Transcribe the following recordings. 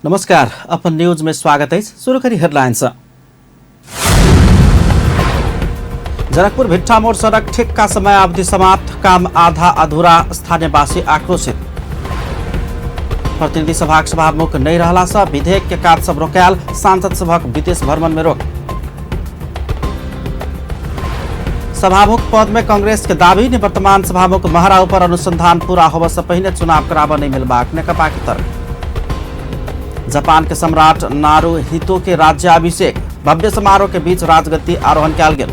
नमस्कार, अपन न्यूज में स्वागत है। शुरू करी हेडलाइन से। जनकपुर भिट्ठामोड़ सड़क ठेक्का समय अवधि समाप्त, काम आधा अधूरा, स्थानीयवासी आक्रोशित। प्रतिनिधि सभाक सभामुख नहीं रहला से विधेयक के काज सब रोकायल, सांसद सभक विदेश भ्रमण में रोक। सभामुख पद में कांग्रेस के दावी, निवर्तमान सभामुख महरा ऊपर अनुसंधान पूरा होबय से पहिने चुनाव कराबऽ नहीं मिलबाक नेकपा के तर्क। जापान के सम्राट नारुहितो के राज्याभिषेक, भव्य समारोह के बीच राजगद्दी आरोहण कयल गेल।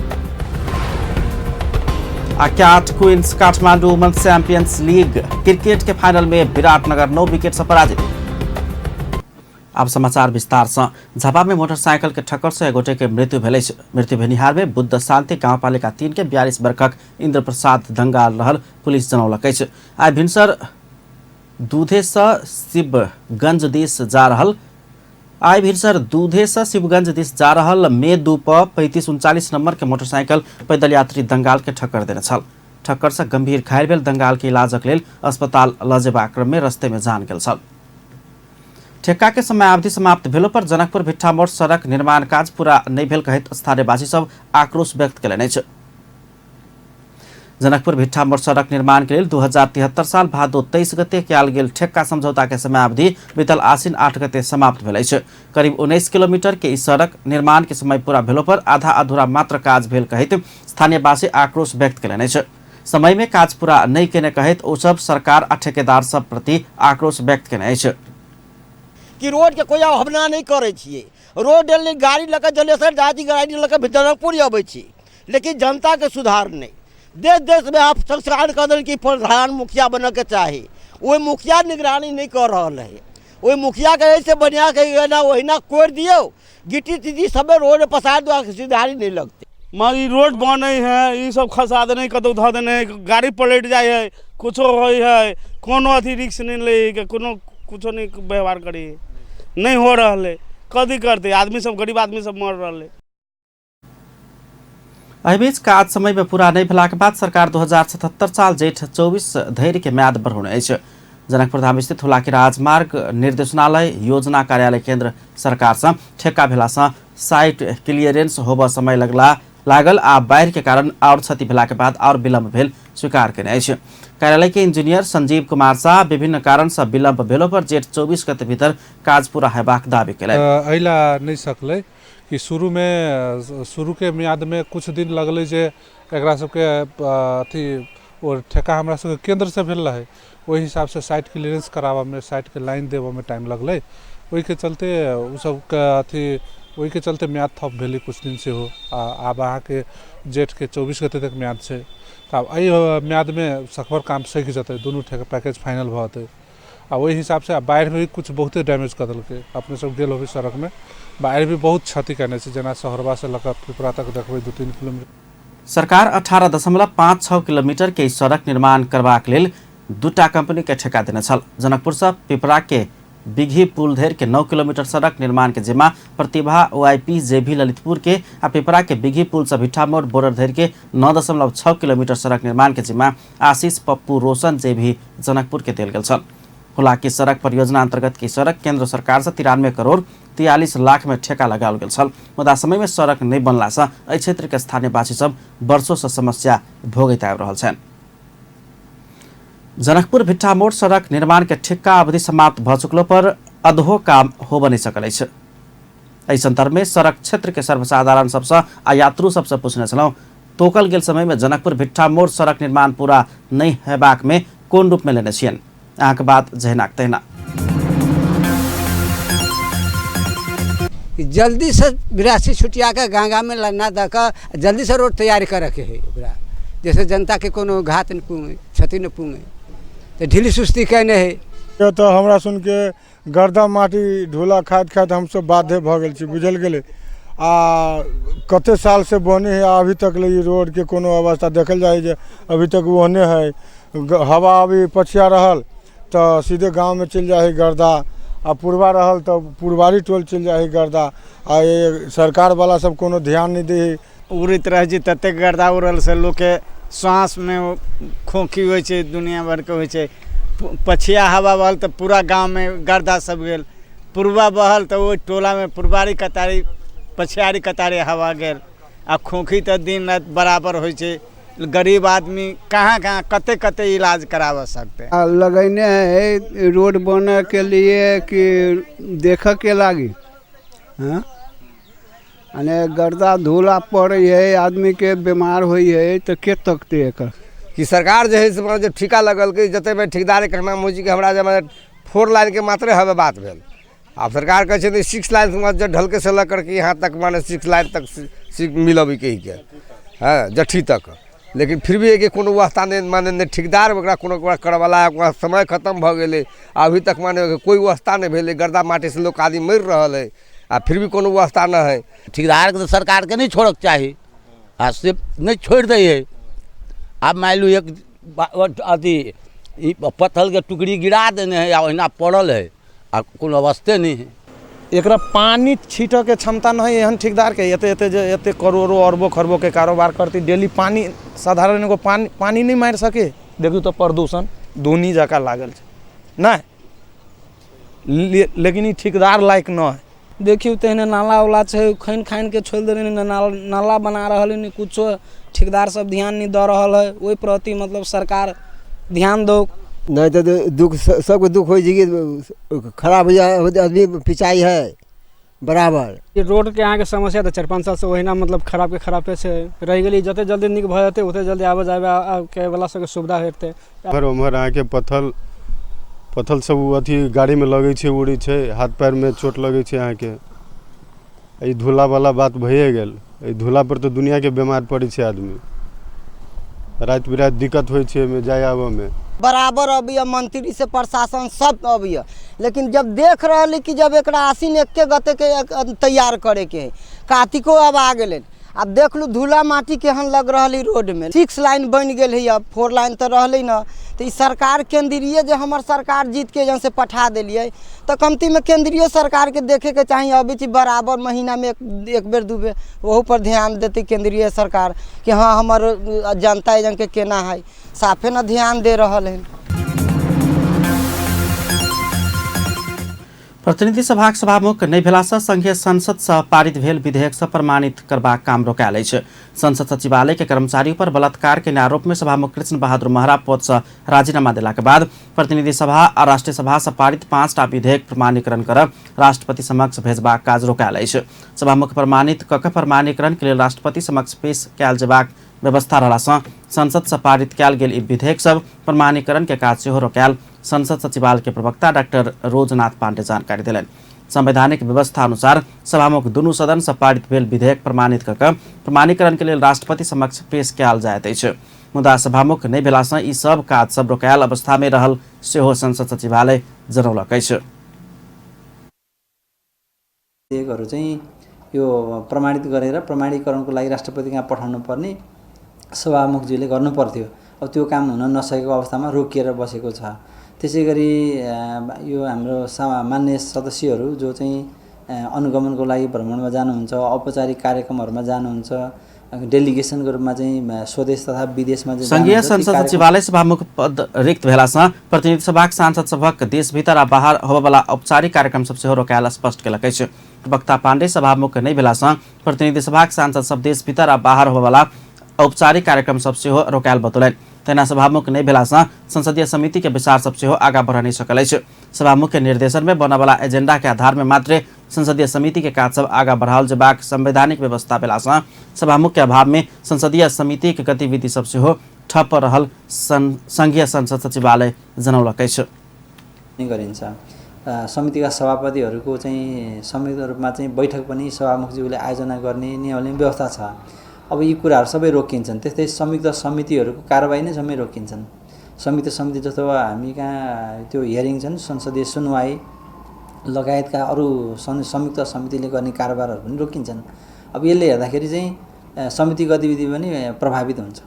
आ cat queens Kathmandu women's champions league cricket के फाइनल में विराटनगर 9 विकेट से पराजित। आब समाचार विस्तार से। झापा में मोटरसाइकिल के ठक्कर से एक गोटे के मृत्यु भेल अछि। मृत्यु भेनिहार में बुद्ध शांति गाउँपालिका 3 के 42 वर्षक इंद्र प्रसाद दंगाल रहल पुलिस जनौलक अछि। आइ भिनसर दूधे से शिवगंज दिस जा रहल आइ भिनसर दूधे से शिवगंज दिस जा रहल मे 2 प 3539 नंबर के मोटरसाइकिल पैदल यात्री दंगाल के ठक्कर देने छल। ठक्कर से गंभीर घायल भेल दंगाल के इलाजक लेल अस्पताल ल जेबाक क्रम में रस्ते में जान गेल छल। ठेक्का के समयावधि समाप्त भेलो पर जनकपुर भिट्ठामोड़ सड़क निर्माण काज पूरा नहीं भेल कहैत स्थानीयवासी सब आक्रोश व्यक्त कयलनि अछि। जनकपुर भिट्ठामोड़ सड़क निर्माण के लेल 2073 साल भादो 23 गते कयल गेल ठेक्का समझौता के समयावधि बीतल आसिन 8 गते समाप्त भेल अछि। करीब 19 किलोमीटर के ई सड़क निर्माण के समय पूरा भेलो पर आधा अधूरा मात्र काज भेल कहैत स्थानीयवासी आक्रोश व्यक्त कयलनि अछि। समय में काज पूरा नहीं केने कहैत ओ सब सरकार आ ठेकेदार सब प्रति आक्रोश व्यक्त केने अछि। कि रोड के कोई अवहेलना नहीं करै छियै। रोड एलै गाड़ी लऽ कऽ जलेसर जाइ छी, गाड़ी लऽ कऽ जनकपुर अबै छी, लेकिन जनताके सुधार नहि। देश देशमे आब संस्कार कऽ देलकै कि प्रधान मुखिया बनऽके चाही, ओहि मुखिया निगरानी नहि कऽ रहल हइ। ओहि मुखियाके एहिसँ बढ़िआँ कि ओहिना कोड़ि दियौ, गिट्टी तिट्टी सबे रोड पसारि दियौ, सुधारी नहि लगतै। मगर ई रोड बनै है, ई सब खसा देने, कतौ धऽ देने है, गाड़ी पलटि जाइ है, कुछो होइ है, कोनो अथी रिक्स नहि लै है, कोनो कुछो नहि व्यवहार करै है, नहि हो रहल है। कथी करतै आदमी सब, गरीब आदमी सब मर रहल है। एहि बीच काज समय में पूरा नहीं भेलाक बाद सरकार 2077 साल जेठ 24 धरि के म्याद बढ़ौने अछि। जनकपुर धाम स्थित हुलाकी राजमार्ग निर्देशनालय योजना कार्यालय केंद्र सरकार से ठेक्का भेला से साइट क्लियरेंस होबऽ समय लागल आ बाढ़ि के कारण और क्षति भेला के बाद और विलम्ब भेल स्वीकार केने अछि। कार्यालय के इंजीनियर संजीव कुमार शाह विभिन्न कारण से विलम्ब भेलो पर जेठ 24 गते भीतर काज पूरा हेबाक दावी केलनि। एहि ला नहि सकलै कि शुरूके म्यादमे कुछ दिन लगलै जे एकरा सबके अथी ओ ठेका हमरा सबके केन्द्रसँ भेल रहै, ओहि हिसाबसँ साइट क्लियरेंस कराबऽमे, साइटके लाइन देबऽमे टाइम लगलै। ओहिके चलते ओ सबके अथी ओहिके चलते म्याद थप भेलै कुछ दिन सेहो। आब अहाँके जेठके 24 गते तक म्याद छै, तऽ आब एहि म्यादमे सकभर काम सकि जेतै, दुनू ठेका पैकेज फाइनल भऽ जेतै। आ ओहि हिसाबसँ आब बाढ़िमे भी कुछ बहुते डैमेज कऽ देलकै। अपने सब गेल होबै सड़कमे, बाढ़ि भी बहुत क्षति केने छै, जेना सहरबासँ लऽ कऽ पिपरा तक देखबै 2-3 किलोमीटर। सरकार 18.56 किलोमीटर के सड़क निर्माण करबाक लेल 2 कंपनी के ठेका देने छल। जनकपुर से पिपरा के बिघी पुल धरि के 9 किलोमीटर सड़क निर्माण के जिम्मा प्रतिभा ओआईपी जेभी ललितपुर के आ पिपरा के बिघी पुल से भिट्ठामोड़ बॉर्डर धरि के 9.6 किलोमीटर सड़क निर्माण के जिम्मा आशीष पप्पू रोशन जेभी जनकपुर के देल गेल छल। हुलाकी सड़क परियोजना अंतर्गत की सड़क केंद्र सरकार से 93 करोड़ 43 लाख में ठेका लगाओल गेल छल, मुदा समय में सड़क नहीं बनला से एहि क्षेत्र के स्थानीयवासी सब वर्षों से समस्या भोगैत आबि रहल छनि। जनकपुर भिट्ठामोड़ सड़क निर्माण के ठेक्का अवधि समाप्त भऽ चुकलो पर अधो काम होबऽ नहीं सकल अछि। एहि संदर्भ में सड़क क्षेत्र के सर्वसाधारण सबसँ आ यात्रु सबसँ पूछने छलहुँ, तोकल गेल समय में जनकपुर भिट्ठामोड़ सड़क निर्माण पूरा नहीं हेबाक में कोन रूप में लेने छियनि? अहाँके बात जहिनाक तहिना। जल्दी से बिरासी छुटिया के गंगा में लन्ना दऽ कऽ जल्दी से रोड तैयार करऽ के है ओकरा, जैसे जनता के कोनो घात नहि पुंगे, क्षति नहि पुंगे, तऽ ढीली सुस्ती केने है। तऽ हमरा सुनके गर्दा माटी ढोला खाइत खाइत हमसब बाध्य भऽ गेल छी, बुझल गेलै। आ कते साल से बने है, अभी तक ले ई रोड के कोनो अवस्था देखल जाइ जे अभी तक ओहने है। हवा अभी पछिया रहल तऽ सीधे गाँवमे चलि जाइ है गर्दा, आ पुरबा रहल तऽ पुरबारी टोल चलि जाइ है गर्दा। आ ये सरकारवला सब कोनो ध्यान नहि दै है। उड़ैत रहै छै ततेक गर्दा उड़ल से लोकके श्वासमे खोखी होइ छै, दुनिया भरिके होइ छै। पछिया हवा बहल तऽ पूरा गाँवमे गर्दा सब गेल। पुरबा बहल तऽ ओहि टोलामे पुरबारी कतारी पछियारी कतारी हवा गेल। आ खोखी तऽ दिन राति बराबर होइ छै। गरीब आदमी कहाँ कहाँ कते कते इलाज कराबऽ सकतै। लगैने है रोड बने के लिए कि देखे के लागी। हाँ, माने गर्दा धूला पड़े है, आदमी के बीमार होइ है तऽ के तकते एकर। कि सरकार जे है से जब ठिका लगलकै जतेक ठेकेदारके कहना होइ छै कि हमरा जे मने 4 लाइन के मात्रे हवे बात भेल। आब सरकार कहै छै 6 लाइन से ढलके से लऽ करके यहाँ तक माने 6 लाइन तक मिलबे के हाँ जठी तक, लेकिन फिर भी एके कोनो व्यवस्था नहि माने नहि ठेकेदार ओकरा कोनो करवला, ओकरा समय खत्म भऽ गेलै, अभी तक माने कोइ व्यवस्था नहि भेलै। गर्दा माटीसँ लोक आदमी मरि रहल है आ फिर भी कोनो व्यवस्था नहि है। ठेकेदारके तऽ सरकारके नहि छोड़ऽके चाही, आ से नहि छोड़ि दै है। आब मानि लू एक अथी ई पत्थरके टुकड़ी गिरा देने है आ ओहिना पड़ल है आ कोनो अवस्थे नहि है। एकरा पानी छीटऽके क्षमता नहीं एहन ठेकेदारके, एते एते जे एते करोड़ो अरबो खरबो के कारोबार करती, डेली पानी साधारण एगो पानी पानी नहीं मारि सके। देखियौ तऽ प्रदूषण धुनी जकाँ लागल छै नहि, लेकिन ई ठेकेदार लायक न है। देखियौ तेहने नाला उला छै, खनि खानि के छोड़ि देने, नाला बना रहल है नहि कुछो, ठेकेदार सब ध्यान नहीं दऽ रहल है। ओहि प्रति मतलब सरकार ध्यान दौ। नहीं तो दुख सबके दुख हो छै कि खराब हो जाए, आदमी पिचाई है बराबर। ये रोड के अहाँके समस्या तऽ 4-5 सालसँ ओहिना मतलब खराबके खराबे छै रहि गेली। जते जल्दी नीक भऽ जेतै ओते जल्दी आबऽ जाबे वला सबके सुविधा हेतै। एम्हर ओम्हर अहाँके पत्थर पत्थर सब अथी गाड़ीमे लगै छै, उड़ै छै, हाथ पैरमे चोट लगै छै अहाँके। ई धूलावला बात भइए गेल, एहि धूलापर तऽ दुनिआँके बीमार पड़ै छै आदमी, राति बिराति दिक्कत होइ छै एहिमे जाय आबऽमे। बराबर अबैया मंत्री से प्रशासन सब अबैया, लेकिन जब देख रहल कि जब एकरा आसिन एके गते के तैयार करे के है, कातिको अब आ गेलै। आब देख लू धूला माटी केहन लग रहल है रोड में। 6 लाइन बनि गेल है, अब 4 लाइन तऽ रहलै न। तऽ ई सरकार केंद्रीय जे हमर सरकार जीत के जन से पठा देलियै तऽ कमतीमे केंद्रीय सरकारके देखेके चाही। अबै छी बराबर महीनामे एक बेर 2 बेर ओहू पर ध्यान देतै केंद्रीय सरकार कि हाँ हमर जनता एजन के केना है, साफे न ध्यान दे रहल है। प्रतिनिधि सभाक सभामुख नहि भेलासँ संघीय संसद सँ पारित भेल विधेयक सँ प्रमाणित करबाक काम रोकायल अछि। संसद सचिवालय के कर्मचारी पर बलात्कार के आरोप में सभामुख कृष्ण बहादुर महरा पद सँ राजीनामा देलाक बाद प्रतिनिधि सभा आ राष्ट्रीय सभा सँ पारित 5टा विधेयक प्रमाणीकरण कर राष्ट्रपति समक्ष भेजबाक काज रोकायल अछि। सभामुख प्रमाणित कऽ के प्रमाणीकरण के लेल राष्ट्रपति समक्ष पेश कयल जेबाक व्यवस्था रहलासँ संसद सँ पारित कयल गेल ई विधेयक सब प्रमाणीकरण के काज सेहो रोकायल संसद सचिवालय के प्रवक्ता डाक्टर रोजनाथ पांडे जानकारी देलनि। संवैधानिक व्यवस्था अनुसार सभामुख दुनू सदन सँ पारित भेल विधेयक प्रमाणित कऽ के प्रमाणीकरण के लेल राष्ट्रपति समक्ष पेश कयल जाइत अछि। मुदा सभामुख नहि भेलासँ ई सब काज सब रोकायल अवस्था में रहल सेहो संसद सचिवालय जनौलक अछि। विधेयकहरू चाहिँ यो प्रमाणित गरेर प्रमाणीकरणको लागि राष्ट्रपति कहाँ पठाउनु पर्ने सभामुखज्यूले गर्नु पर्थ्यो। अब त्यो काम हुन नसकेको अवस्थामा रोकिएर बसेको छ। त्यसै गरी यो हाम्रो मान्य सदस्यहरू जो चाहिँ अनुगमनको लागि भ्रमणमा जानुहुन्छ, औपचारिक कार्यक्रमहरूमा जानुहुन्छ, डेलिगेसनको रूपमा चाहिँ स्वदेश तथा विदेशमा संघीय संसद सचिवालय सभामुख पद रिक्त भेलासँ प्रतिनिधि सभाक सांसद सभक देशभीतर आ बाहर होबयवला औपचारिक कार्यक्रम सब सेहो रोकायल स्पष्ट केलक अछि। प्रवक्ता पांडे सभामुख नहि भेलासँ प्रतिनिधि सभाक सांसद सब देशभीतर आ बाहर होबयवला औपचारिक कार्यक्रम सब सेहो रोकायल बतौलनि। तहिना सभामुख नहि भेलासँ संसदीय समिति के विचार सब सेहो आगाँ बढ़ नहि सकल अछि। सभामुख के निर्देशन में बनयवला एजेंडा के आधार में मात्रे संसदीय समिति के काज सब आगाँ बढ़ाओल जेबाक संवैधानिक व्यवस्था भेलासँ सभामुख के अभाव में संसदीय समिति के गतिविधि सब सेहो ठप रहल संघीय संसद सचिवालय जनौलक अछि। गरिन्छ समितिका सभापतिहरूको चाहिँ संयुक्त रूपमा चाहिँ बैठक पनि सभामुखज्यूले आयोजना गर्ने नियमले व्यवस्था छ। अब यी कुराहरू सबै रोकिन्छन्। त्यस्तै संयुक्त समितिहरूको कारबाही नै सबै रोकिन्छन्। संयुक्त समिति जस्तो हामी कहाँ त्यो हियरिङ छन्, संसदीय सुनवाई लगायतका अरू संयुक्त समितिले गर्ने कारबारहरू पनि रोकिन्छन्। अब यसले हेर्दाखेरि चाहिँ समिति गतिविधि पनि प्रभावित हुन्छ।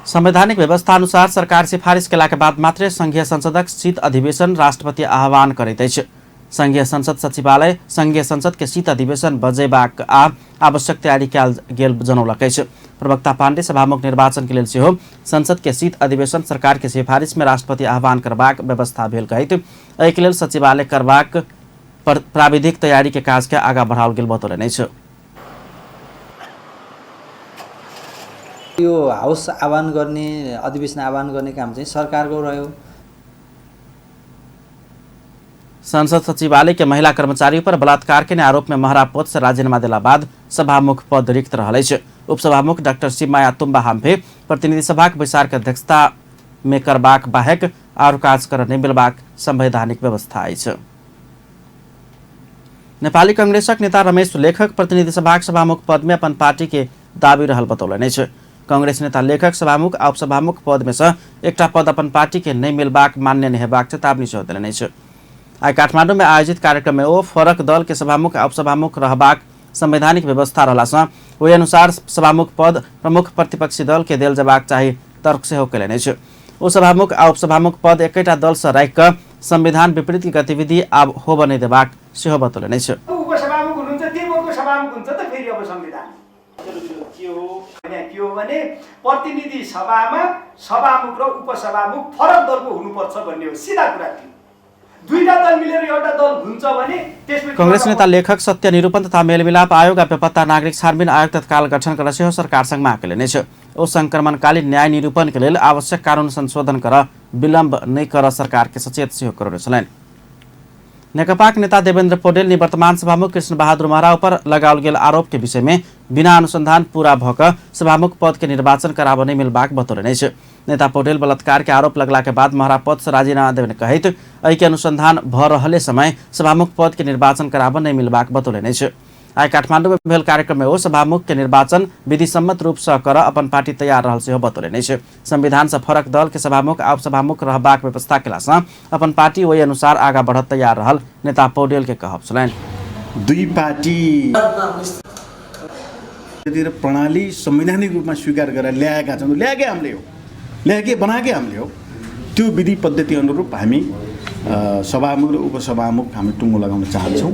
संवैधानिक व्यवस्था अनुसार सरकार सिफारिस केलाके बाद मात्रै संघीय संसदक शीत अधिवेशन राष्ट्रपति आह्वान करैत अछि। संघीय संसद सचिवालय संघीय संसद के शीत अधिवेशन बजेबाक आ आवश्यक तयारी कयल गेल जनौलक अछि। प्रवक्ता पाण्डे सभामुख निर्वाचन के लेल सेहो संसद के शीत अधिवेशन सरकार के सिफारिश में राष्ट्रपति आह्वान करबाक व्यवस्था भेल कहैत एहिके लेल सचिवालय करबाक प्राविधिक तैयारी के काज के आगा बढ़ाओल गेल बतौलनि अछि। यो हाउस आह्वान गर्ने, अधिवेशन आह्वान गर्ने काम चाहिँ सरकारको रह्यो। संसद सचिवालय के महिला कर्मचारी पर बलात्कार के आरोप में महरा पद से राजीनामा देला बाद सभामुख पद रिक्त रहल अछि। उपसभामुख डाक्टर शिवमाया तुम्बा हाम्फे प्रतिनिधि सभाक बैसार के अध्यक्षता में करबाक बाहेक आर काज कर नहि मिलबाक संवैधानिक व्यवस्था अछि। नेपाली कांग्रेसक नेता रमेश लेखक प्रतिनिधि सभाक सभामुख पद में अपन पार्टी के दाबी रहल बतौलनि अछि। कांग्रेस नेता लेखक सभामुख आ उपसभामुख पद में से एकटा पद अपन पार्टी के नहि मिलबाक मान्य नहि हेबाक चेतावनी सेहो देलनि अछि। आइ काठमाडौँ में आयोजित कार्यक्रम में ओ फरक दल के सभामुख आ उपसभामुख रहबाक संवैधानिक व्यवस्था रहला सँ ओहि अनुसार सभामुख पद प्रमुख प्रतिपक्षी दल के देल जेबाक चाही तर्क सेहो कयलनि अछि। ओ सभामुख आ उपसभामुख पद एकेटा दल सँ राखि कऽ संविधान विपरीत गतिविधि आब होबऽ नहि देबाक सेहो बतौलनि अछि। उपसभामुख हुनुहुन्छ, देवको सभामुख हुन्छ त फेरि अब संविधान के हो के हो भने प्रतिनिधि सभामा सभामुख र उपसभामुख फरक दलको हुनुपर्छ भन्ने हो, सिधा कुरा थियो। दुईटा दल मिलेर एउटा दल हुन्छ भने त्यसमा कांग्रेस नेता लेखक सत्य निरूपण तथा मेलमिलाप आयोग आ बेपत्ता नागरिक छानबिन आयोग तत्काल गठन कर सेहो सरकारसँग माग कयलनि अछि। ओ संक्रमणकालीन न्याय निरूपण के लेल आवश्यक कानून संशोधन कर विलम्ब नहि कर सरकार के सचेत सेहो करौने छलनि। नेकपाक नेता देवेन्द्र पौडेल निवर्तमान सभामुख कृष्ण बहादुर महरा ऊपर लगाओल गेल आरोप के विषय में बिना अनुसंधान पूरा भऽ कऽ सभामुख पद के निर्वाचन कराबऽ नहि मिलबाक बतौलनि अछि। नेता पौडेल बलात्कार के आरोप लगला के बाद महरा पद से राजीनामा देने कहैत एहि के अनुसंधान भऽ रहले समय सभामुख पद के निर्वाचन कराबऽ नहि मिलबाक बतौलनि अछि। आइ काठमाडौँ में भेल कार्यक्रम में ओ सभामुख के निर्वाचन विधिसम्मत रूप से कर अपन पार्टी तैयार रहल सेहो बतौलनि अछि। संविधान से फरक दल के सभामुख आ उपसभामुख रहबाक व्यवस्था केला सँ अपन पार्टी ओहि अनुसार आगा बढ़त तैयार रहल नेता पौडेल के कहब छलनि। दुई पार्टी प्रणाली संवैधानिक रूपमा स्वीकार गरेर ल्याएका छौँ, ल्याएकै हामीले हो, ल्याएकै बनाएकै हामीले हो। त्यो विधि पद्धति अनुरूप हामी सभामुख र उपसभामुख हामी टुङ्गो लगाउन चाहन्छौँ।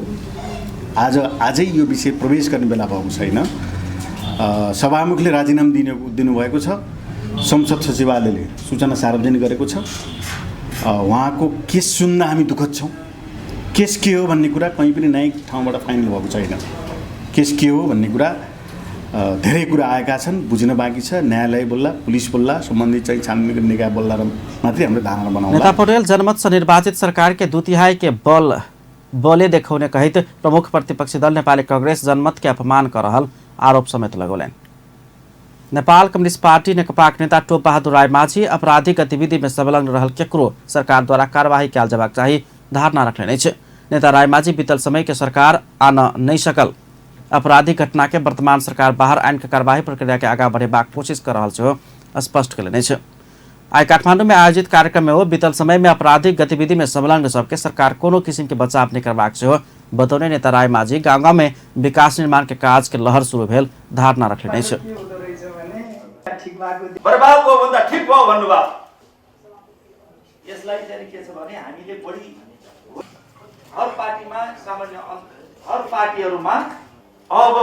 आज आजै यो विषय प्रवेश गर्ने बेला भएको छैन। सभामुखले राजीनामा दिनुभएको छ, संसद सचिवालयले सूचना सार्वजनिक गरेको छ। उहाँको केस सुन्दा हामी दुःखद छौँ। केस के हो भन्ने कुरा कहीँ पनि न्यायिक ठाउँबाट फाइनल भएको छैन। केस के हो भन्ने कुरा धेरै कुरा आएका छन्, बुझ्न बाँकी छ। न्यायालय बोल्ला, पुलिस बोल्ला, सम्बन्धित चाहिँ छानबिन निकाय बोल्ला र मात्रै हाम्रो धारणा बनाउँला। नेता पौडेल जनमत से निर्वाचित सरकार के 2/3 के बल बले देखौने कहित प्रमुख प्रतिपक्षी दल नेपाली कांग्रेस जनमत के अपमान कर रहल आरोप समेत लगौलनि। नेपाल कम्युनिस्ट पार्टी नेकपाक नेता टोप बहादुर रायमाझी आपराधिक गतिविधि में संलग्न रहल केकरो सरकार द्वारा कार्यवाही कयल जेबाक चाही धारणा रखलनि अछि। नेता रायमाझी बीतल समय के सरकार आन नहि सकल आपराधिक घटना के वर्तमान सरकार बाहर आनि के कार्यवाही प्रक्रिया के आगा बढ़ेबाक कोशिश कर रहल सेहो स्पष्ट कयलनि अछि। आइ काठमाडौँ में आयोजित कार्यक्रम में ओ बीतल समय में आपराधिक गतिविधि में संलग्न सबके सरकार कोनो किसिम के बचाव नहि करबाक सेहो बतौने नेता रायमाझी गाँव गाँव में विकास निर्माण के काज के लहर शुरू भेल धारणा रखलनि अछि। बर्बाद भयो भन्दा ठिक भयो भन्नुभयो। यसलाई चाहिँ के छ भने हामीले बढी हर पार्टीमा सामान्य हर पार्टीहरूमा अब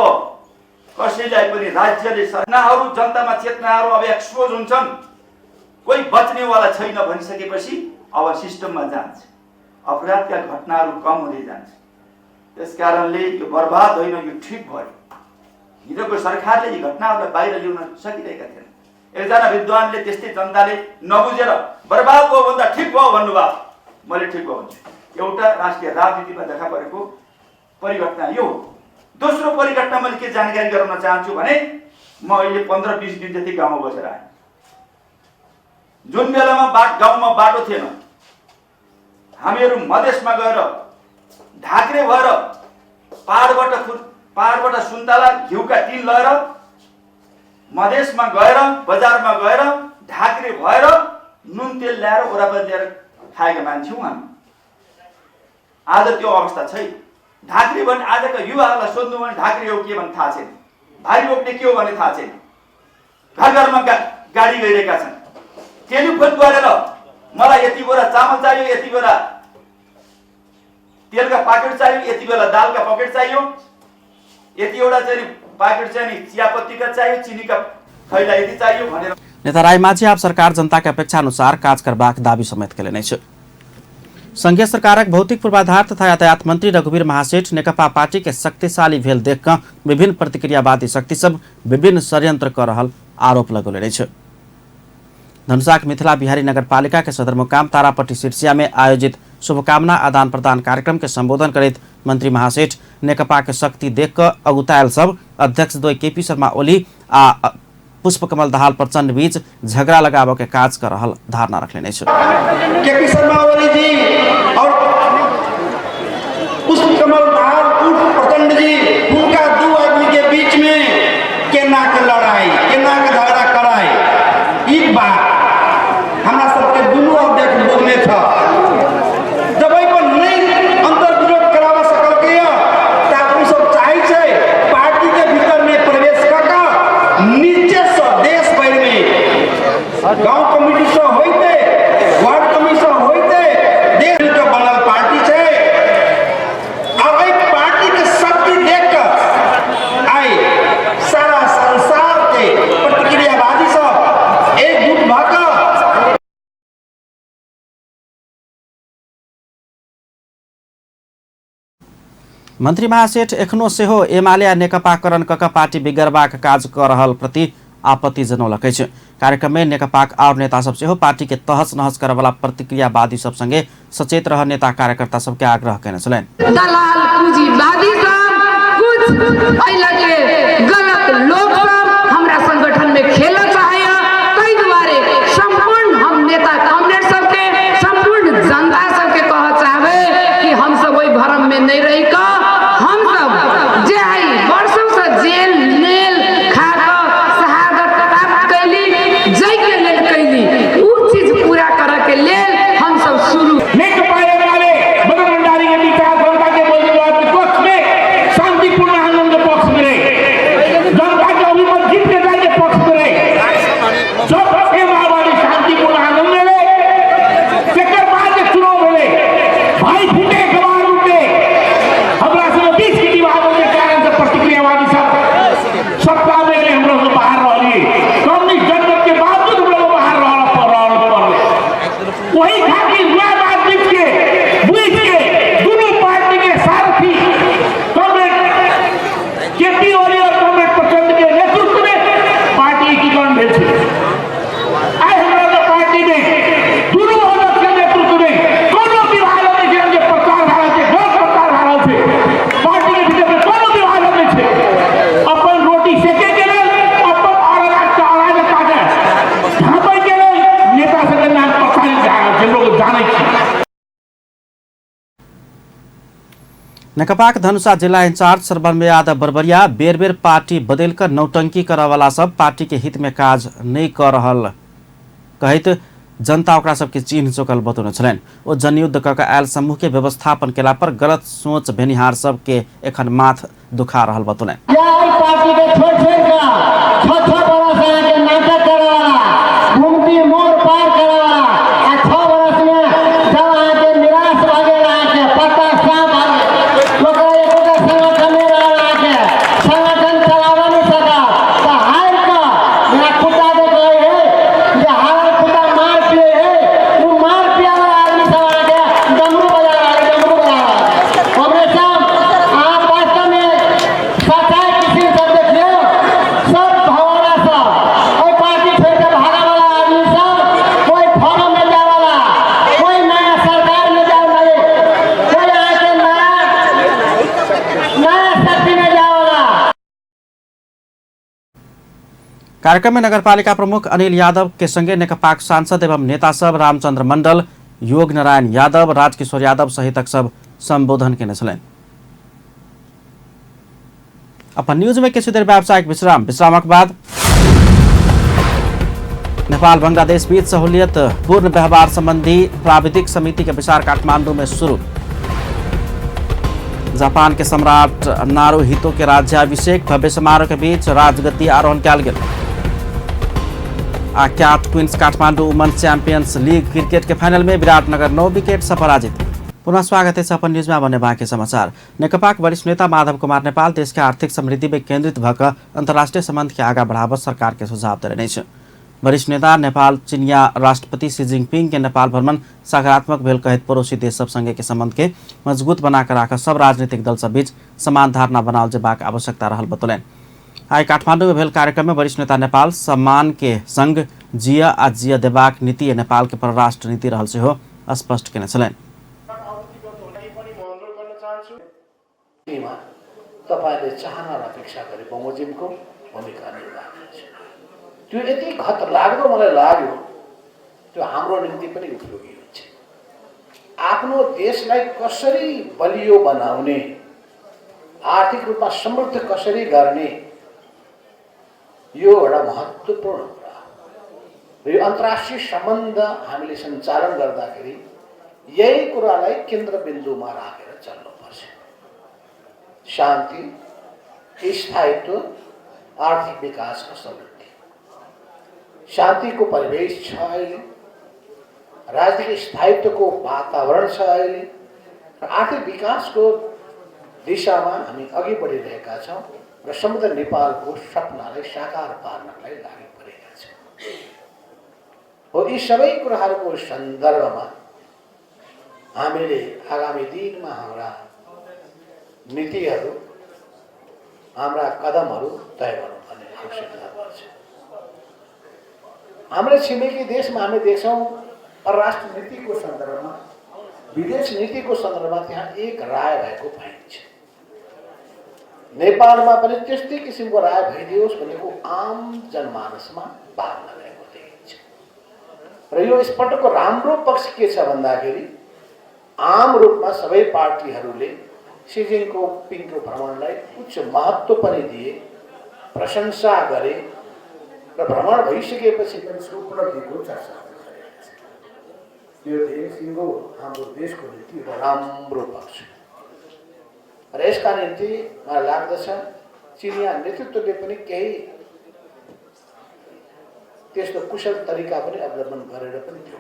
कसैलाई पनि राज्यले चेतनाहरू जनतामा चेतनाहरू अब एक्सपोज हुन्छन्, कोही बच्नेवाला छैन भनिसकेपछि अब सिस्टममा जान्छ, अपराधका घटनाहरू कम हुँदै जान्छ। त्यस कारणले यो बर्बाद होइन, यो ठिक भयो। हिजोको सरकारले यी घटनाहरूलाई बाहिर ल्याउन सकिरहेका थिएन। एकजना विद्वानले त्यस्तै जनताले नबुझेर बर्बाद भयो भन्दा ठिक भयो भन्नुभयो, मैले ठिक भयो भन्छु। एउटा राष्ट्रिय राजनीतिमा देखा परेको परिघटना यो हो। दोस्रो परिघटना मैले के जानकारी गराउन चाहन्छु भने म अहिले 15-20 दिन जति गाउँमा बसेर आएँ। जुन बेलामा गाउँमा बाटो थिएन, हामीहरू मधेसमा गएर ढाक्रे भएर पहाडबाट सुन्तला घिउका टिन लगेर मधेसमा गएर बजारमा गएर ढाक्रे भएर नुन तेल ल्याएर ओरापर ल्याएर खाएका मान्छे हौँ हामी। आज त्यो अवस्था छैन। ढाक्रे भने आजका युवाहरूलाई सोध्नु भने ढाक्रे हो के भन्ने थाहा छैन, भारी बोक्ने के हो भन्ने थाहा छैन। घर घरमा गाडी गइरहेका छन्। टेलिफोन गरेर मलाई यति बोरा चामल चाहियो, यति बोरा तेलका पाकेट चाहियो, यति बेला दालका पकेट चाहियो, यतिवटा चाहिँ पाकेट चाहिँ चियापत्तीका चाहियो, चिनीका। थैला यदि चाहियो भनेर नेता रायमाझी आब सरकार जनता के अपेक्षा अनुसार काज करबाक दावी समेत केलनि अछि। संघीय सरकारक भौतिक पूर्वाधार तथा यातायात मंत्री रघुवीर महासेठ नेकपा पार्टी के शक्तिशाली भेल देख कऽ विभिन्न प्रतिक्रियावादी शक्ति सब विभिन्न षड्यंत्र कऽ रहल आरोप लगौलनि अछि। धनुषाक मिथिला बिहारी नगरपालिका के सदरमुकाम तारापट्टी सिरसिया में आयोजित शुभकामना आदान प्रदान कार्यक्रम के संबोधन करैत मंत्री महासेठ नेकपा के शक्ति देख कऽ अगुतायल सब अध्यक्ष द्वय केपी शर्मा ओली आ पुष्पकमल दाहाल प्रचण्ड बीच झगड़ा लगाबऽ के काज कऽ रहल धारणा रखलनि अछि। केपी शर्मा ओली जी और पुष्पकमल दाहाल उर्फ प्रचण्ड जी हुनका दू आदमी के बीच में केना के लड़ाई, केना के झगड़ा कराई, ई बात हमरा सबके दुनू अध्यक्ष बोलने छल। जब एहि पर नहि अंतर्विरोध कराबऽ सकलकै तऽ ओ सब चाहै छै पार्टी के भीतर में प्रवेश कऽ कऽ नीचे से देश भरि में गांव कमिटी से होइते, वार्ड कमिटी से होइते देश के बनल पार्टी छै। और एहि पार्टी के शक्ति देख कऽ आइ सारा संसार के प्रतिक्रियावादी सब एकजुट भऽ कऽ मंत्री महासेठ एखनो सेहो एमाले आ नेकपाकरण कऽ कऽ पार्टी बिगड़बाक काज कऽ रहल प्रति आपत्ति जनौलक अछि। कार्यक्रम में नेकपाक आओर नेता सब सेहो पार्टी के तहस नहस करऽवला प्रतिक्रियावादी सब संगे सचेत रह नेता कार्यकर्ता सबके आग्रह केने छलनि। दलाल पूंजीवादी सब कुछ एहि लगे गलत लोक सब हमरा संगठन में खेलऽ चाहैया, ताहि दुआरे संपूर्ण हम नेता कॉमरेड सबके, संपूर्ण जनता सबके कहऽ चाहबै कि हम सब ओहि भ्रम में नहीं रहि कऽ हम सब जे आइ वर्षों से जेल नेल खा कऽ शहादत प्राप्त कैली, जाहिके लेल कैली, उ चीज पूरा करऽ के लेल हम सब शुरू नेकपा एमाले मदन भंडारी के विचार जनता के पक्ष में, शांतिपूर्ण आंदोलन के पक्ष में रहे, जनता के अभिमत जीत के जाए के पक्ष में रहे। जब एमाले शांतिपूर्ण आंदोलन भेलै, तेकर बाद जे चुनाव भेलै, भाई फूटे गवार लूटे, हमरा सब बीच के विवाद के कारण से प्रतिक्रियावादी सब सत्ता में एलै, हमरा सब बाहर रहलियै। कम्युनिस्ट जनमत के बावजूद हमरा सब बाहर रहल पड़लै। वही खातिर वएह बात बुझि के दुनू पार्टी के सारथी कॉमरेड केपी ओली और कॉमरेड प्रचंड के नेतृत्व में पार्टी एकीकरण भेल छै। आइ हमरा सब पार्टी में दुनू अध्यक्ष के नेतृत्व में कोनो विभाजन नहि छै, जे प्रचार भए रहल छै गलत प्रचार भए रहल छै। पार्टी के भीतर में कोनो विभाजन नहि छै। अपन रोटी सेके के लेल, अपन अराजकता के झाँपै के लेल नेता सबके नाम प्रचारित भए रहल छै, लोग जानै छै। नेकपाक धनुषा जिला इंचार्ज श्रवण यादव बरबरिया बेर बेर पार्टी बदलि कऽ नौटंकी करऽवला सब पार्टी के हित में काज नहि कऽ रहल कहैत जनता ओकरा सबके चिन्ह चुकल बतौने छलनि। ओ जनयुद्ध कऽ कऽ आयल समूह के व्यवस्थापन केला पर गलत सोच भेनिहार सबके एखन माथ दुखा रहल बतौलनि। पार्टी के छोड़ छोड़ कऽ छह छह बरस अहाँके नाटक करऽवला, घुमती मोड़ पार करऽवला, आ 6 बरस में जब अहाँके निराश भऽ गेल, अहाँके पत्ता साफ भऽ गेल, ओकरा एकोटा संगठन नहि रहल, अहाँके संगठन चलाबऽ नहि सकल, तऽ हारि कऽ जेना कुत्ताके कहै है जे हारल कुत्ता मार पिए है, ओ मार पियावला आदमी सब अहाँके डमरू बजा रहल है, डमरू बजा रहल है। हमरे सब अहाँ वास्तवमे सच्चाइ किसी सब देखियौ, सब भगोड़ा सब ओहि पार्टी छोड़ि कऽ भागऽवला आदमी सब, कोइ फॉर्ममे जायवला, कोइ नया सरकारमे जायवला, कोइ अहाँके नया नया शक्तिमे जायवला। कार्यक्रम में नगरपालिका प्रमुख अनिल यादव के संगे नेकपाक सांसद एवं नेता सब रामचंद्र मंडल, योग नारायण यादव, राजकिशोर यादव सहितक सब संबोधन केने छलनि। अपन न्यूज में किछु देर व्यावसायिक विश्राम, विश्रामक बाद नेपाल बांग्लादेश बीच सहूलियत पूर्ण व्यवहार संबंधी प्राविधिक समिति के विचार काठमांडू में शुरू। जापान के सम्राट नारुहितो के राज्याभिषेक भव्य समारोह के बीच राजगद्दी आरोहण कयल गेल। आ cat queens Kathmandu women champions league cricket के फाइनल में विराटनगर 9 विकेट से पराजित। पुनः स्वागत है अपन न्यूजमा भने बाँकी समाचार। नेकपाक वरिष्ठ नेता माधव कुमार नेपाल देशका आर्थिक समृद्धिमा केन्द्रित भएका अन्तर्राष्ट्रिय सम्बन्धके आगा बढाब सरकारके सुझाव देने छ। वरिष्ठ नेता नेपाल चिनिया राष्ट्रपति सी जिनपिङ के नेपाल भ्रमण सकारात्मक भेल कहैत पड़ोसी देश सब सँगै के सम्बन्ध के मजबूत बनाकर राख सब राजनीतिक दल सब बीच समान धारणा बनाओल जेबाक आवश्यकता रहल बतौलनि। आइ काठमाडौँ में भेल कार्यक्रम में वरिष्ठ नेता नेपाल सम्मान के संग जिया आ जिया देबाक नीति नेपाल के परराष्ट्र नीति रहल सेहो स्पष्ट केने छलनि। तपाईले चाहना र अपेक्षा गरे बमोजिमको भूमिका निर्वाह गर्छ। त्यो यति खतरलाग्दो मलाई लाग्यो, त्यो हाम्रो निम्ति पनि उपयोगी हुन्छ। आफ्नो देशलाई कसरी बलियो बनाउने, आर्थिक रूपमा समृद्ध कसरी गर्ने, यो एउटा महत्त्वपूर्ण कुरा हो। यो अन्तर्राष्ट्रिय सम्बन्ध हामीले सञ्चालन गर्दाखेरि यही कुरालाई केन्द्रबिन्दुमा राखेर चल्नुपर्छ। शान्ति, स्थायित्व, आर्थिक विकास र समृद्धि। शान्तिको परिवेश छ अहिले, राजनीतिक स्थायित्वको वातावरण छ अहिले, र आर्थिक विकासको दिशामा हामी अघि बढिरहेका छौँ र समृद्ध नेपालको सपनालाई साकार पार्नलाई लागि परेका छौँ। हो, यी सबै कुराहरूको सन्दर्भमा हामीले आगामी दिनमा हाम्रा नीतिहरू, हाम्रा कदमहरू तय गर्नुपर्ने आवश्यकता पर्छ। हाम्रो छिमेकी देशमा हामी देख्छौँ परराष्ट्र नीतिको सन्दर्भमा, विदेश नीतिको सन्दर्भमा त्यहाँ एक राय भएको पाइन्छ। नेपालमा पनि त्यस्तै किसिमको राय भइदियोस् भनेको आम जनमानसमा भावना रहेको देखिन्छ। र यो यसपटकको राम्रो पक्ष के छ भन्दाखेरि आम रूपमा सबै पार्टीहरूले सी जिनपिङको भ्रमणलाई उच्च महत्त्व पनि दिए, प्रशंसा गरे र भ्रमण भइसकेपछि पनि यसको उपलब्धिको चर्चा गरेका छन्। यो देश, हाम्रो देशको निम्ति एउटा राम्रो पक्ष र यसका निम्ति मलाई लाग्दछ चिनिया नेतृत्वले पनि केही त्यस्तो कुशल तरिका पनि अवलम्बन गरेर पनि थियो।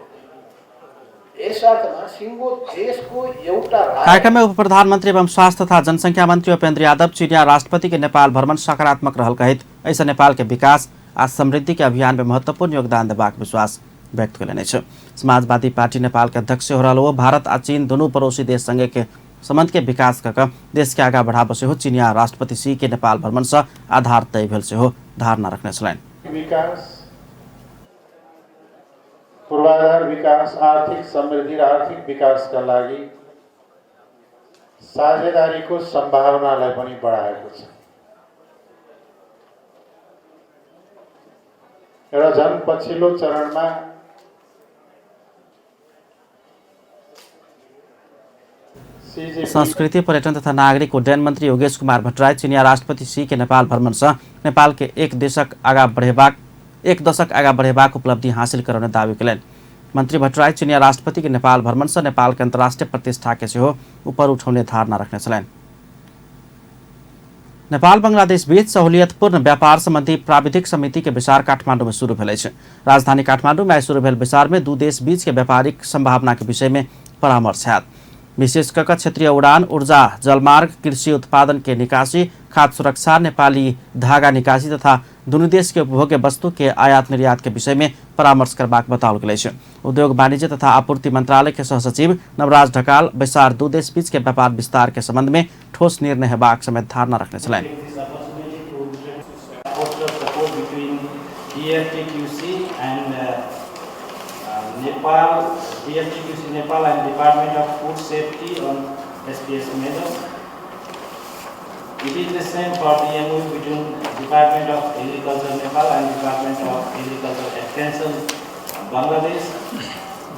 यस अर्थमा सिङ्गो देशको एउटा कार्यक्रम में उप प्रधानमंत्री एवं स्वास्थ्य तथा जनसंख्या मंत्री उपेंद्र यादव चिनिया राष्ट्रपति के नेपाल भ्रमण सकारात्मक रहल कहैत ऐसा नेपाल के विकास आ समृद्धि के अभियान में महत्वपूर्ण योगदान देबाक विश्वास व्यक्त कयलनि अछि। समाजवादी पार्टी नेपाल के अध्यक्ष हो रहल ओ भारत आ चीन दुनू पड़ोसी देश संगे के संबंध के विकास कऽ देश के आगा बढ़ाबऽ सेहो चिनिया राष्ट्रपति सी के नेपाल भ्रमण से आधार तय भेल सेहो धारणा रखने छलनि। विकास, पूर्वाधार विकास, आर्थिक समृद्धि र आर्थिक विकासका लागि साझेदारीको सम्भावनालाई पनि बढाएको छ। र झन् पछिल्लो चरणमा संस्कृति, पर्यटन तथा नागरिक उड्डयन मंत्री योगेश कुमार भट्टराई चिनिया राष्ट्रपति सी के नेपाल भ्रमण से नेपाल के एक दशक आगा बढ़ेबाक उपलब्धि हासिल करने दावी कयलनि। मंत्री भट्टराई चिनिया राष्ट्रपति के नेपाल भ्रमण से नेपाल के अंतर्राष्ट्रीय प्रतिष्ठा के सेहो ऊपर उठौने धारणा रखने छलनि। नेपाल बांग्लादेश बीच सहूलियतपूर्ण व्यापार संबंधी प्राविधिक समिति के बैसार काठमांडू में शुरू भेल अछि। राजधानी काठमांडू में आइ शुरू भेल बैसार में दू देश बीच के व्यापारिक संभावना के विषय में परामर्श हैत। विशेष कऽ क्षेत्रीय उड़ान, ऊर्जा, जलमार्ग, कृषि उत्पादन के निकासी, खाद्य सुरक्षा, नेपाली धागा निकासी तथा दुनू देश के उपभोग्य वस्तु के आयात निर्यात के विषय में परामर्श करबाक बताओल गेल अछि। उद्योग वाणिज्य तथा आपूर्ति मंत्रालय के सहसचिव नवराज ढकाल बैसार दू देश बीच के व्यापार विस्तार के संबंध में ठोस निर्णय हेबाक समेत धारणा रखने छलनि। Nepal, DFTQC Nepal and Department of Food Safety on SPS measures. It is the same for the MOU between Department of Agriculture Nepal and Department of Agriculture Extension Bangladesh.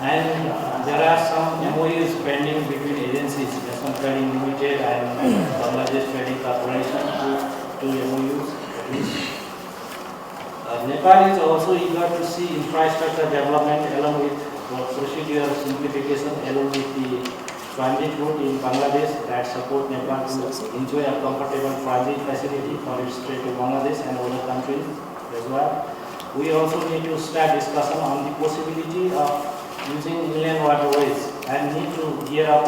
And there are some MOUs pending between agencies, National Trading Limited and Bangladesh Trading Corporation, two MOUs at least. Nepal is also eager to see infrastructure development along with procedure simplification along with the transit route in Bangladesh that support Nepal to enjoy a comfortable transit facility for its trade to Bangladesh and other countries as well. We also need to start discussion on the possibility of using inland waterways and need to gear up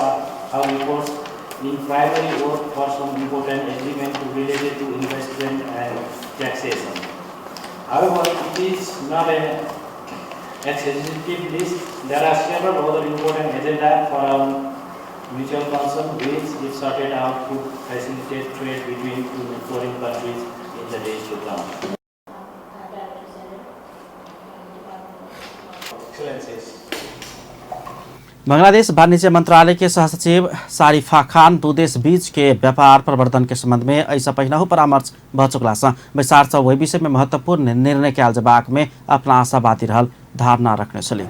our efforts in primary work for some important agreement related to investment and taxation. However, it is not an exhaustive list. There are several other important agenda for our mutual concern, which, if sorted out, could facilitate trade between two foreign countries in the days to come. Excellencies. Bangladesh वाणिज्य मंत्रालय के सहसचिव सारिफा खान दू देश बीच के व्यापार प्रवर्धन के संबंध में ऐसा पहिनहु परामर्श भ चुकला सँ बैसार सँ ओहि विषय में महत्वपूर्ण निर्णय कयल जेबाक में अपना आशावादी रहल धारणा रखने छली।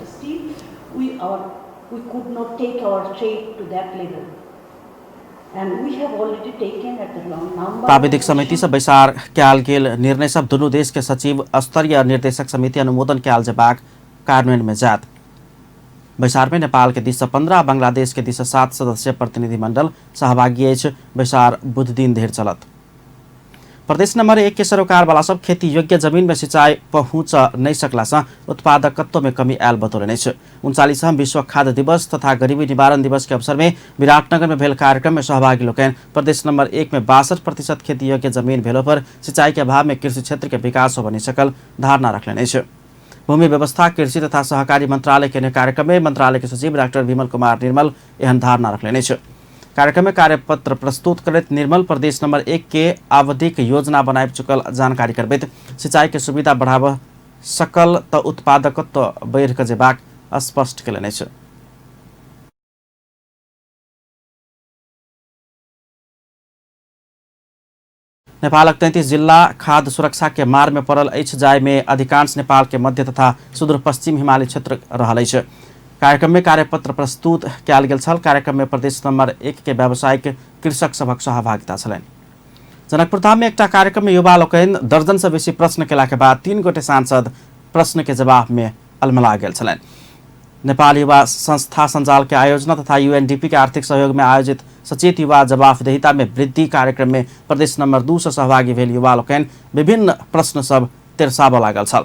We could not take our trade to that level. And we have already taken at the number. प्राविधिक समिति से बैसार कयल गेल निर्णय सब दुनू देश के सचिव स्तरीय निर्देशक समिति अनुमोदन कयल जेबाक कार्यान्वयन में जायत। बैसार में नेपाल के दिस 15, बांग्लादेश के दिस 7 सदस्य प्रतिनिधिमंडल सहभागी अछि। बैसार बुध दिन धरि चलत। प्रदेश नंबर 1 के सरोकार वाला सब खेती योग्य जमीन में सिंचाई पहुँच नहीं सकला से उत्पादकत्व में कमी आयल बतौलनि अछि। 39वां विश्व खाद्य दिवस तथा गरीबी निवारण दिवस के अवसर में विराटनगर में भेल कार्यक्रम में सहभागी लोकनि प्रदेश नंबर 1 में 62% खेती योग्य जमीन भेलो पर सिंचाई के अभाव में कृषि क्षेत्र के विकास हो नहीं सकल धारणा रखलनि अछि। भूमि व्यवस्था कृषि तथा सहकारी मंत्रालय के कार्यक्रम में मंत्रालय के सचिव डॉक्टर विमल कुमार निर्मल एहन धारणा रखलनि अछि। कार्यक्रम में कार्यपत्र प्रस्तुत करैत निर्मल प्रदेश नंबर 1 के आवधिक योजना बनाबि चुकल जानकारी करबैत सिंचाई के सुविधा बढ़ाबऽ सकल त उत्पादकत्व बढ़ि कऽ जेबाक स्पष्ट केलनि अछि। नेपालक 33 जिल्ला खाद्य सुरक्षा के मार में पड़ल अछि, जाहिमे अधिकांश नेपाल के मध्य तथा सुदूर पश्चिम हिमालय क्षेत्र रहल अछि। कार्यक्रम में कार्यपत्र प्रस्तुत कयल गेल छल। कार्यक्रम में प्रदेश नंबर 1 के व्यावसायिक कृषक सभक सहभागिता छलनि। जनकपुरधाम में एकटा कार्यक्रम में युवा लोकनि दर्जन से बेसी प्रश्न केला के बाद 3 गोटे सांसद प्रश्न के जवाब में अलमला गेल छलनि। नेपाल युवा संस्था संजाल के आयोजना तथा यूएनडीपी के आर्थिक सहयोग में आयोजित सचेत युवा जवाबदेहिता में वृद्धि कार्यक्रम में प्रदेश नंबर 2 से सहभागी भेल युवा लोकनि विभिन्न प्रश्न सब तिरसाबऽ लागल छल।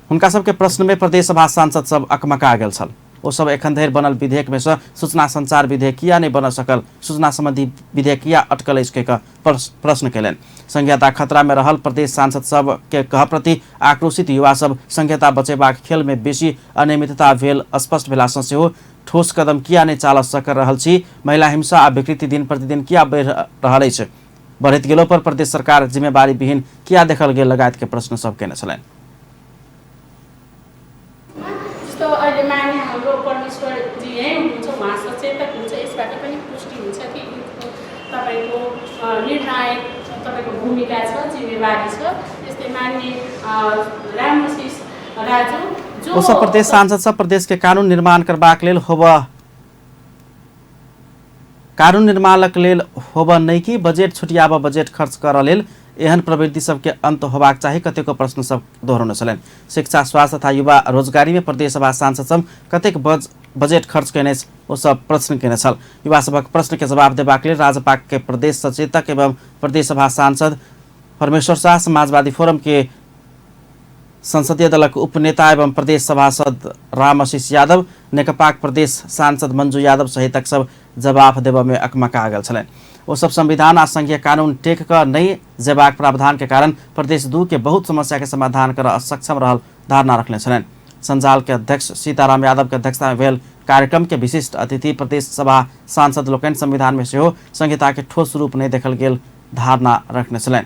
हुनका सबके प्रश्न में प्रदेश सभा सांसद सब अकमका गेल छल। ओ सब एखन धरि बनल विधेयक में से सूचना संचार विधेयक किया नहीं बन सकल, सूचना संबंधी विधेयक किया अटकल अछि कह प्रश्न केलनि। संघीयता खतरा में रहल प्रदेश सांसद सब के कह प्रति आक्रोशित युवा सब संघीयता बचेबाक खेल में बेसी अनियमितता भेल स्पष्ट भेला सँ सेहो ठोस कदम किया नहीं चाल सक रहल छी। महिला हिंसा आ विकृति दिन प्रतिदिन किया बढ़ि रहल अछि, बढ़ैत गेलो पर प्रदेश सरकार जिम्मेवारी विहीन किया देखल गेल लगायत के प्रश्न सब केने छलनि। हाम्रो परमेश्वरजी यहीँ हुनुहुन्छ, उहाँ सचेतक हुन्छ, यसबाट पनि पुष्टि हुन्छ कि तपाईँको निर्णायक तपाईँको भूमिका छ, जिम्मेवारी छ। त्यस्तै मान्य रामशिष राजु जो ओ सब प्रदेश सांसद सब प्रदेश के कानून निर्माण करबाक लेल होब कानून निर्माणक लेल होब नहि कि बजेट छुटियाब बजेट खर्च करऽ लेल एहन प्रवृत्ति सबके अंत होबाक चाही, कतेको प्रश्न सब दोहरौने छलनि। शिक्षा, स्वास्थ्य तथा युवा रोजगारी में प्रदेश सभा सांसद सब कतेक बजेट खर्च केने ओ सब प्रश्न केने छल। युवा सभक प्रश्न के जवाब देबाक लेल राजपा के प्रदेश सचेतक एवं प्रदेश सभा सांसद परमेश्वर शाह, समाजवादी फोरम के संसदीय दलक उपनेता एवं प्रदेश सभासद रामआशीष यादव, नेकपाक प्रदेश सांसद मंजू यादव सहितक सब जवाब देबऽ में अकमका गेल छलनि। ओ सब संविधान आ संघीय कानून टेक कऽ नहि जेबाक प्रावधान के कारण प्रदेश 2 के बहुत समस्या के समाधान करऽ असक्षम रहल धारणा रखने छलनि। संजाल के अध्यक्ष सीताराम यादव के अध्यक्षता में भेल कार्यक्रम के विशिष्ट अतिथि प्रदेश सभा सांसद लोकनि संविधान में सेहो संहिता के ठोस रूप नहि देखल गेल धारणा रखने छलनि।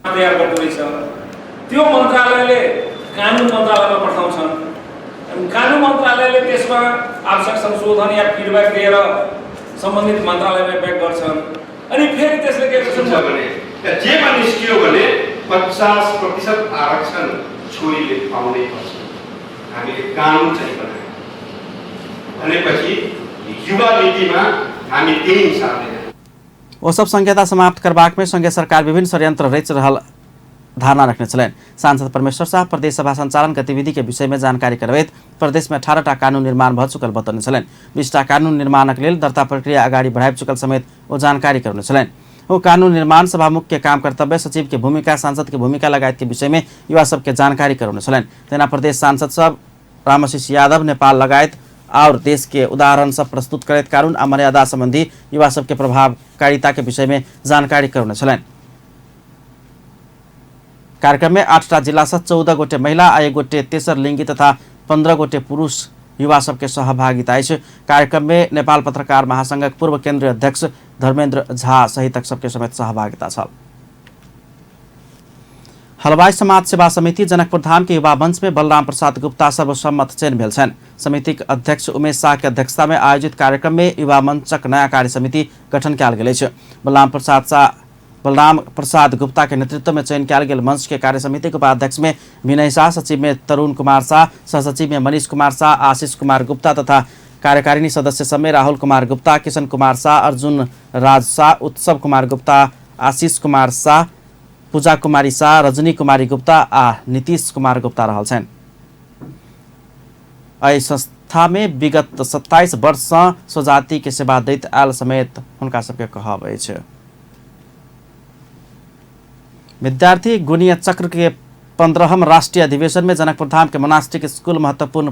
तयार गर्दो रहेछ त्यो मन्त्रालयले कानुन मन्त्रालयमा पठाउँछन्, कानुन मन्त्रालयले त्यसमा आवश्यक संशोधन या फिडब्याक दिएर सम्बन्धित मन्त्रालयमा ब्याक गर्छन् अनि फेरि त्यसले के गर्छ भने जेमा निस्कियो भने 50% आरक्षण छोरीले पाउनै पर्छ। हामीले कानुन चाहिँ बनायौँ भनेपछि युवा नीतिमा हामी त्यही हिसाबले ओ सब संहिता समाप्त करबाक में संघीय सरकार विभिन्न षड्यंत्र रचि रहल धारणा रखने छलनि। सांसद परमेश्वर शाह प्रदेश सभा संचालन गतिविधि के विषय में जानकारी करबैत प्रदेश में 18टा कानून निर्माण भ चुकल बतौने छलनि। 20टा कानून निर्माणक लेल दर्ता प्रक्रिया अगाडि बढ़ाबि चुकल समेत ओ जानकारी करौने छलनि। ओ कानून निर्माण सभामुख के काम कर्तव्य, सचिव के भूमिका, सांसद के भूमिका लगायत के विषय में युवा सबके जानकारी करौने छलनि। तेना प्रदेश सांसद सब रामआशीष यादव नेपाल लगायत और देश के उदाहरण सब प्रस्तुत करैत कानून आ मर्यादा संबंधी युवा सबके प्रभावकारिता के विषय में जानकारी करौने छलनि। कार्यक्रम में 8टा जिला से 14 गोटे महिला आ 1 गोटे तेसर लिंगी तथा 15 गोटे पुरुष युवा सबके सहभागिता अछि। कार्यक्रम में नेपाल पत्रकार महासंघक पूर्व केंद्रीय अध्यक्ष धर्मेंद्र झा सहितक सबके समेत सहभागिता छल। हलवाई समाज सेवा समिति जनकपुर धाम के युवा मंच में बलराम प्रसाद गुप्ता सर्वसम्मत चयन भेल छनि। समितिक अध्यक्ष उमेश शाह के अध्यक्षता में आयोजित कार्यक्रम में युवा मंचक नया कार्य समिति गठन कयल गेल अछि। बलराम प्रसाद गुप्ता के नेतृत्व में चयन कयल गेल मंच के कार्य समिति के उपाध्यक्ष में विनय शाह, सचिव में तरुण कुमार शाह, सहसचिव में मनीष कुमार शाह, आशीष कुमार गुप्ता तथा कार्यकारिणी सदस्य सब राहुल कुमार गुप्ता, किशन कुमार शाह, अर्जुन राज शाह, उत्सव कुमार गुप्ता, आशीष कुमार शाह, पूजा कुमारी शाह, रजनी कुमारी गुप्ता आ नीतीश कुमार गुप्ता रहल छनि। एहि संस्था में विगत 27 वर्ष सँ स्वजाति के सेवा दैत आयल समेत हुनका सबके कहब अछि। विद्यार्थी गुणीय चक्र के 15वां राष्ट्रीय अधिवेशन में जनकपुर धाम के मोनास्टिक स्कूल महत्वपूर्ण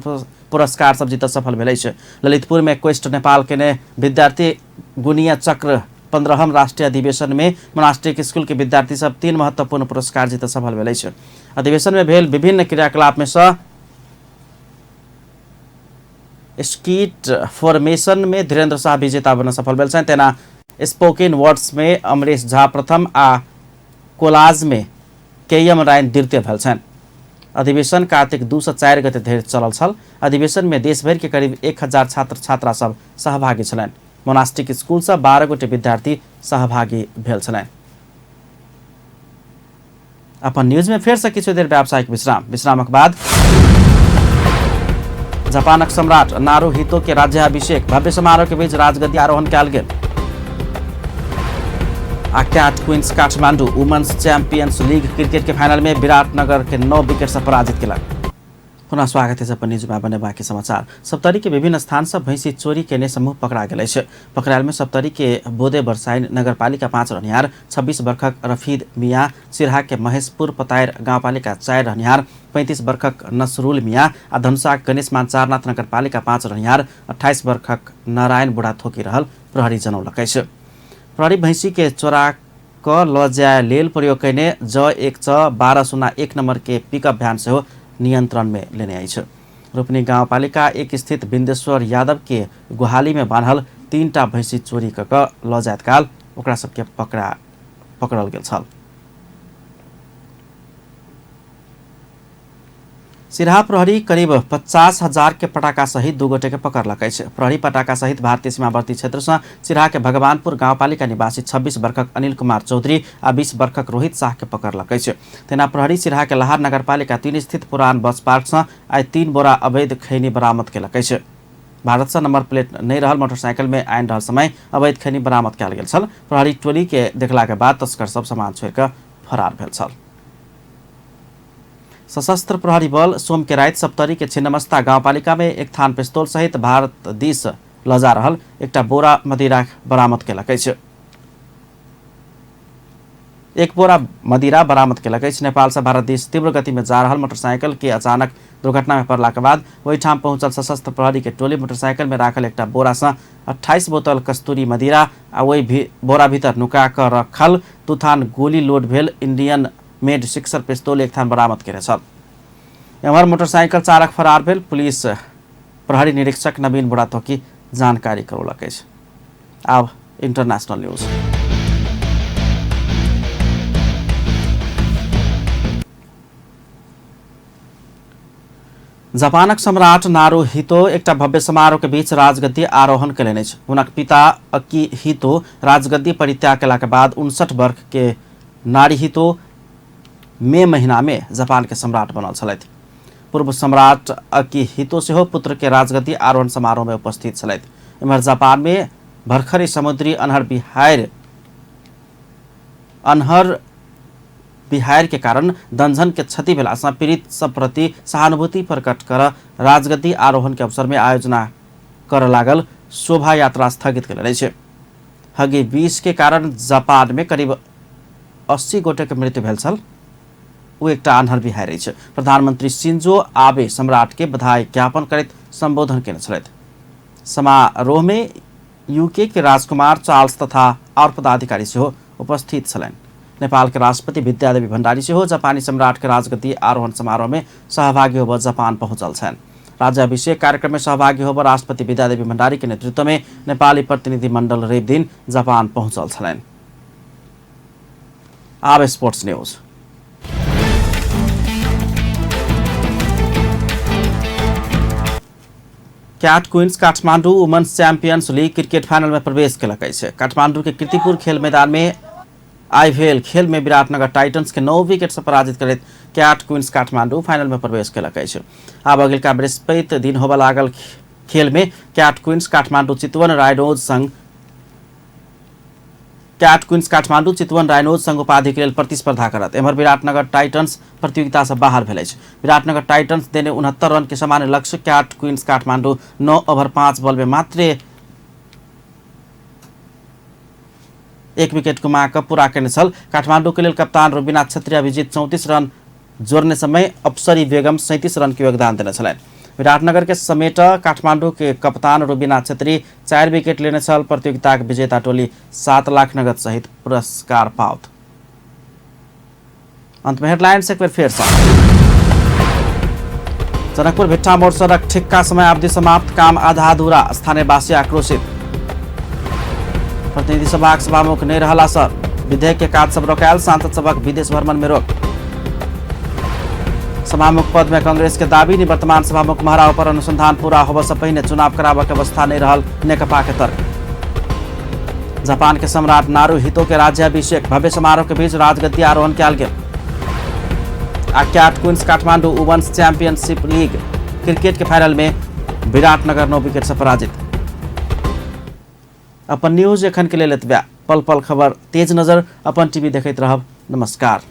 पुरस्कार सब जीत सफल भेल अछि। ललितपुर में क्वेस्ट नेपाल के ने विद्यार्थी गुणीय चक्र 15वां राष्ट्रीय अधिवेशन में मोनास्टिक स्कूल के विद्यार्थी सब 3 महत्वपूर्ण पुरस्कार जीत सफल भेल अछि। अधिवेशन में भेल विभिन्न क्रियाकलाप में सँ स्कीट फॉर्मेशन में धीरेन्द्र शाह विजेता बन सफल भेल छनि। तेना स्पोकन वर्ड्स में अमरेश झा प्रथम आ कोलाज में के.एम. रायन द्वितीय भेल छनि। अधिवेशन कार्तिक 2 से 4 गते धरि चलल छल। अधिवेशन में देशभरि के करीब 1000 छात्र छात्रा सब सहभागी छलनि। मोनास्टिक स्कूल से 12 गोटे विद्यार्थी सहभागी भेल छलनि। अपन न्यूज में फेर से किछु देर व्यावसायिक विश्राम। विश्रामक बाद जापानक सम्राट नारुहितो के राज्याभिषेक भव्य समारोह के बीच राजगद्दी आरोहण कयल गेल। आ Cat Queens Kathmandu women's champions league cricket के फाइनल में विराटनगर के 9 विकेट से पराजित केलक। पुनः स्वागत है अपन न्यूज में बने बाकी समाचार। सप्तरी के विभिन्न स्थान से भैंसी चोरी केने समूह पकड़ा गेल अछि। पकड़ायल में सप्तरी के बोदे बरसाइन नगरपालिका 5 रहनिहार 26 वर्षक रफीद मियाँ, सिरहा के महेशपुर पतायर गाउँपालिका 4 रहनिहार 35 वर्षक नसरुल मियाँ आ धनुषा गणेशमान चारनाथ नगरपालिका 5 रहनिहार 28 वर्षक नारायण बुढा थोकी रहल प्रहरी जनौलक अछि। प्रहरी भैंसी के चोरा क ल जाय लेल प्रयोग कयने ज 1 6 12 0 1 नंबर के पिकअप भ्यान सेहो नियंत्रण में लेने अछि। रोपनी गाउँपालिका 1 स्थित बिन्देश्वर यादव के गुहाली में बान्हल 3टा भैंसी चोरी क क ल जाइत काल ओकरा सबके पकड़ल गेल छल। सिरहा प्रहरी करीब 50,000 के पटाखा सहित 2 गोटे के पकड़लक अछि। प्रहरी पटाखा सहित भारतीय सीमावर्ती क्षेत्र सँ सिरहा के भगवानपुर गाउँपालिका निवासी 26 वर्षक अनिल कुमार चौधरी आ 20 वर्षक रोहित शाह के पकड़लक अछि। तेना प्रहरी सिरहा के लहार नगरपालिका 3 स्थित पुरान बस पार्क सँ आइ 3 बोरा अवैध खैनी बरामद केलक अछि। भारत सँ नंबर प्लेट नहि रहल मोटरसाइकिल में आनि रहल समय अवैध खैनी बरामद कयल गेल छल। प्रहरी टोली के देखला के बाद तस्कर सब सामान छोड़ि कऽ फरार भेल छल। सशस्त्र प्रहरी बल सोम के राति सप्तरी के छिन्नमस्ता गाउँपालिका में एक थान पिस्तौल सहित भारत दिस ल जा रहल एकटा बोरा मदिरा बरामद केलक अछि। एक बोरा मदिरा बरामद केलक अछि। नेपाल से भारत दिस तीव्र गति में जा रहल मोटरसाइकिल के अचानक दुर्घटना में पड़ला के बाद ओहिठाम पहुंचल सशस्त्र प्रहरी के टोली मोटरसाइकिल में राखल एकटा बोरा से 28 बोतल कस्तूरी मदिरा आ ओहि बोरा भीतर नुका कऽ रखल 2 थान गोली लोड भेल इंडियन मेड सिक्सर पिस्तौल एक थान बरामद केने छल। एम्हर मोटरसाइकिल चालक फरार भेल पुलिस प्रहरी निरीक्षक नवीन बुढ़ाथोकी जानकारी करौलक अछि। आब इंटरनेशनल न्यूज। जापानक सम्राट नारुहितो एकटा भव्य समारोह के बीच राजगद्दी आरोहण केलनि अछि। हुनक पिता अकिहितो राजगद्दी परित्याग केला के बाद 59 वर्ष के नारिहितो मे महीना में जापान के सम्राट बनल छलथि। पूर्व सम्राट अकिहितो सेहो पुत्र के राजगद्दी आरोहण समारोह में उपस्थित छलथि। एम्हर जापान में भरखरी समुद्री अन्हर बिहार के कारण दंजन के क्षति भेला सँ पीड़ित सब प्रति सहानुभूति प्रकट कर राजगद्दी आरोहण के अवसर में आयोजना कर लागल शोभा यात्रा स्थगित केलनि अछि। हगी 20 के कारण जापान में करीब 80 गोटे के मृत्यु भेल छल। ओ एकटा अन्हर बिहार अछि। प्रधानमंत्री शिंजो आबे सम्राट के बधाई ज्ञापन करैत संबोधन केने छलथि। समारोह में यूके के राजकुमार चार्ल्स तथा और पदाधिकारी सेहो उपस्थित छलनि। नेपाल के राष्ट्रपति विद्यादेवी भण्डारी सेहो जापानी सम्राट के राजगद्दी आरोहण समारोह में सहभागी होबऽ जापान पहुंचल छनि। राज्याभिषेक कार्यक्रम में सहभागी होबऽ राष्ट्रपति विद्यादेवी भण्डारी के नेतृत्व में नेपाली प्रतिनिधि मंडल रवि दिन जापान पहुंचल छलनि। आब sports news. Cat Queens Kathmandu women's champions league cricket final में प्रवेश केलक अछि। काठमांडू के कीर्तिपुर खेल मैदान में आइ भेल खेल में विराटनगर टाइटन्स के 9 विकेट से पराजित करैत कैट क्वींस काठमांडू फाइनल में प्रवेश केलक अछि। आब अगिलका बृहस्पति दिन होबय लागल खेल में Cat queen's Kathmandu Chitwan Rhinos संग Cat queen's Kathmandu Chitwan Rhinos संग उपाधि के लेल प्रतिस्पर्धा करत। एम्हर विराटनगर टाइटन्स प्रतियोगिता से बाहर भेल अछि। विराटनगर टाइटन्स देने 69 रन के सामान्य लक्ष्य कैट क्वींस काठमांडू 9 ओवर 5 बॉल में मात्र 1 विकेट गुमा कऽ पूरा केने छल। काठमांडू के लेल कप्तान रुबीना छत्री अभिजीत 34 रन जोड़ने समय अप्सरी बेगम 37 रन के योगदान देने छलनि। विराटनगर के समेट काठमांडू के कप्तान रुबीना छेत्री 4 विकेट लेने छल। प्रतियोगिताक विजेता टोली 7 लाख नगद सहित पुरस्कार पाओत। अंत में हेडलाइंस एक बेर फेर सँ। जनकपुर भिट्ठा मोड़ सड़क ठिक्का समय अवधि समाप्त, काम आधा अधूरा, स्थानीयवासी आक्रोशित। प्रतिनिधि सभाक सभामुख नहि रहला सर विधेयक के काज सब रोकायल, सांसद सभक विदेश भ्रमण में रोक। सभामुख पद में कांग्रेस के दाबी, निवर्तमान सभामुख महरा पर अनुसंधान पूरा होबय से पहिने चुनाव कराबय के अवस्था नहीं रहल नेकपा के तर्क। जापान के सम्राट नारुहितो के राज्याभिषेक भव्य समारोह के बीच राजगद्दी आरोहण कयल गेल। आ Cat Queens Kathmandu women's championship league cricket के फाइनल में विराटनगर 9 विकेट से पराजित। अपन न्यूज एखन के लेल एतबे। पल पल खबर तेज नजर अपन टीवी देखैत रहब। नमस्कार।